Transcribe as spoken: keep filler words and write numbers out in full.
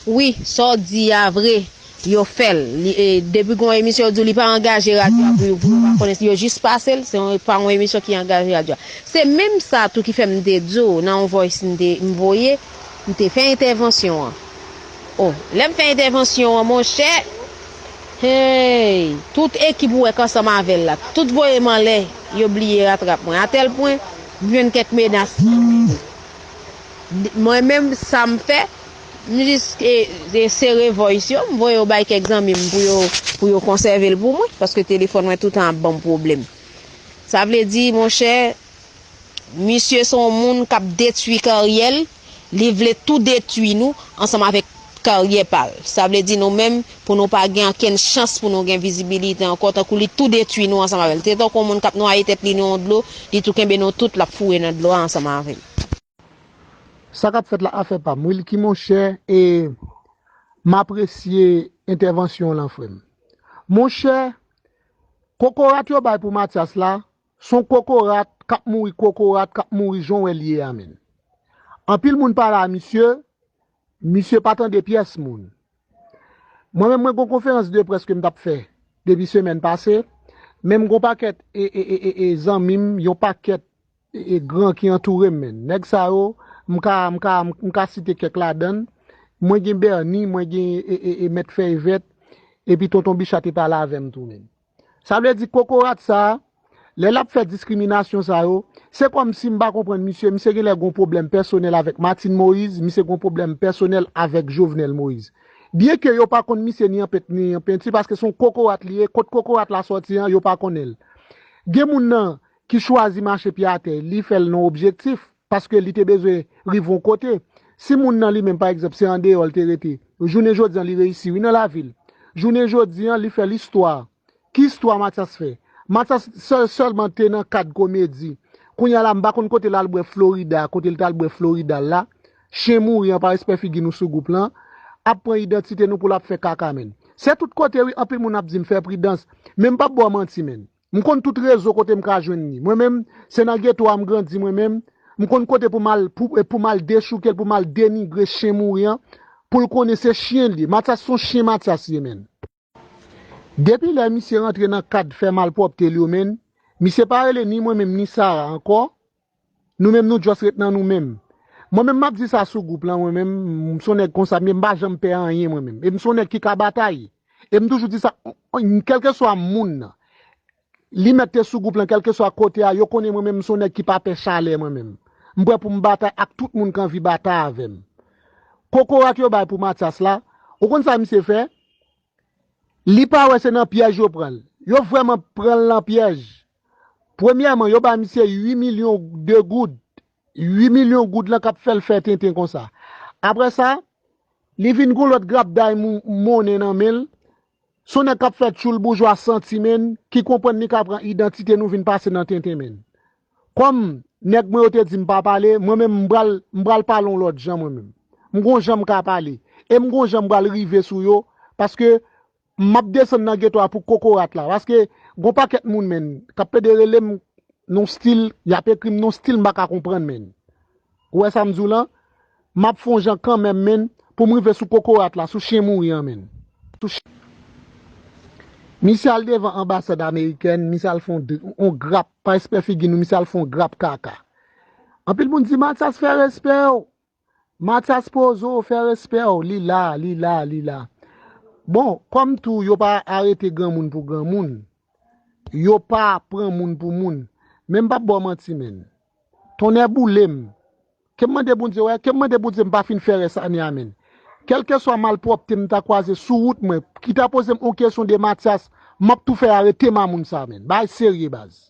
Wi, sa w di a vre, yo fè l. Li, e, depi gon emisyon yo di w li pa angaje radyo a pou yo, pou yo pa konnen, yo jis pase l, se yon, pa yon emisyon ki angaje radyo a. Se menm sa tou ki fè m te di w nan yon voice m te, m voye, m te fè entèvansyon an. O, lè m fè entèvansyon an, monchè, hey, tout ekip ou wè k ansanm avè l la, tout voye m anlè, yo bliye ratrap mwen. Atèl pwen, m jwenn kèk menas nan men yo. Mwen menm, sa m fè, m jis, e, e, sere voice yo, m voye yo bay kèk zanmi m pou yo, pou yo konsève l pou mwen, paske telefòn mwen toutan ap ban m pwoblèm. Sa vle di, monchè, misye se yon moun k ap detwi karyè l, li vle tou detwi nou ansanm avèk karyè pa l. Sa vle di nou menm, pou nou pa gen okenn chans pou nou gen vizibilite ankò, tankou li tou detwi nou ansanm avè l. Se tankou yon moun k ap nwaye tèt li nan yon dlo, li tou kenbe nou tout, l ap foure nan dlo a ansanm avè n. Sa k ap fèt la afè pa m. Wilky monchè, e m apresye entèvansyon w lan frè m. Monchè, kokorat yo bay pou Mathias la, s on kokorat k ap mouri, kokorat k ap mouri jan w wè l ye a menn. Anpil moun pale a misye, misye pa tande pyès moun. Mwen menm mwen gon konferans de près ke m t ap fè depi semèn pase, men m gon pakèt e, e, e, e, e zanmi m, yon pakèt e, e gran ki antoure m menn. Nèg sa yo, m ka, m ka, m ka site kèk ladan l. Mwen gen Bernie, mwen gen e, e, e Mèt Fèy Vèt, epi Tonton Bicha te pale avè m tou menn. Sa vle di kokorat sa a, lè l ap fè diskriminasyon sa yo, se kòmsi m pa konprann misye, misye genlè gon pwoblèm pèsonèl avèk Martine Moïse, misye gon pwoblèm pèsonèl avèk Jovenel Moïse. Byenke yo pa konn misye ni an pent ni an penti, paske se yon kokorat li ye, kot kokorat la sòti an, yo pa konnen l. Gen moun nan ki chwazi mache pye atè, li fè l nan objektif, paske li te bezwen rive yon kote. Si moun nan li menm, pa egzanp, se andeyò l te rete, jounen jodi an li reyisi wi nan lavi l. Jounen jodi an, li fè listwa. Ki istwa Mathias fè? Mathias sèl, sèlman te nan kad komedi. Kounye a la, m pa konn kote l al bwè Florida, kote l t al bwè Florida la. Chen mouri an pa respè figi nou sou gwoup lan. Ap pran idantite nou pou l ap fè kaka menn. Se tout kote wi, anpil moun ap di m fè pridans. Men m p ap ba w manti menn. M konn tout rezo kote m ka jwenn li. Mwen menm, se nan geto a m grandi mwen menm. M konn kote pou m al, pou, pou m al dechouke l, pou m al denigre chen mouri an, pou l konnen se chen l ye. Mathias se yon chen Mathias ye menn. Depi lè misye rantre nan kad fè malpwòpte l yo menn, misye pa rele ni mwen menm ni Sara ankò. Nou menm nou just ret nan nou menm. Mwen menm m ap di sa sou gwoup lan, mwen menm, m se yon nèg konsa, men m pa janm pè anyen mwen menm. E m se yon nèg ki ka batay. E m toujou di sa, kèlkeswa moun nan, li mèt te sou gwoup lan, kèlkeswa kote a, yo konnen mwen menm m se yon nèg ki pa pè chalè mwen menm. M prè pou m batay ak tout moun k anvi batay avè m. Kokorat yo bay pou Mathias la, ou konn sa misye fè? Li pa wè se nan pyèj yo pran l. Yo vrèman pran l nan pyèj. Premyèman, yo ba misye uit milyon de goud. Uit milyon goud lan k ap fè l fè tenten konsa. Apre sa, li vin gon lòt grapday monnen nan men l. Se yon nèg k ap fè tchoul boujwa santi menn, ki konprann li ka pran idantite nou vin pase nan tenten menn. Kòm nèg mwen yo te di m pa pale, mwen menm m pral, m pral pale yon lòt jan mwen menm. M gon jan m ka pale. E m gon jan m pral rive sou yo, paske m ap desann nan geto a pou kokorat la. Paske gon pakèt moun menn, k ap pede rele m nan yon stil, y ap ekri m nan yon stil m pa ka konprann menn. Ou wè sa m di w lan? M ap fè yon jan kanmenm menn, pou m rive sou kokorat la, sou chen mouri an menn. Sou ch- Misye al devan anbasad amerikèn, misye al fè yon, yon grap, pa respè figi nou, misye al fè yon grap kaka. Anpil moun di Mathias fè respè w. Mathias poze w, fè respè w, li la, li la, li la. Bon, kòm tou yo pa arete granmoun pou granmoun, yo pa pran moun pou moun. Men m p ap ba w manti menn. Tonnè boule m. Ke m mande Bondye, wè, ke m mande Bondye m pa fin fè rès ane a menn. Kèlkeswa malpwòpte m ta kwaze sou wout mwen, ki ta poze m yon kesyon de Mathias, m ap tou fè arete mamoun sa menn. Bagay serye baz.